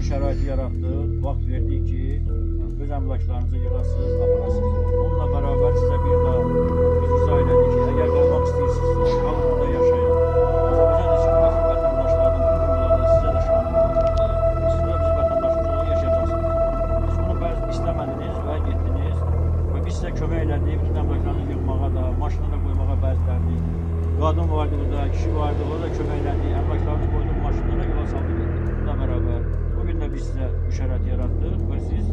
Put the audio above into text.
şəraiti yaratdıq, vaxt verdik ki, öz əmlaklarınızı yığasınız, aparasınız. Onunla beraber sizə bir daha biz izah elədik ki, əgər qalmaq istəyirsinizsə, qalın burada yaşayın. Azərbaycan Respublikası vətəndaşlarının bütün hüquqları sizə də şamil olunmalıdır. Siz burada bizim vətəndaşımız olaraq yaşayacaqsınız. Siz bunu bəzi istəmədiniz və getdiniz və biz sizə kömək elədik, bütün əmlaklarınızı yığmağa da, maşına da qoymağa bəzilərini. Qadın vardı burada, kişi vardı, o da kömək elədi. Əmlaklarını qoyduq maşınlara, yola saldı getdik. Bununla beraber bugün də biz sizə bu şərait yaratdıq və siz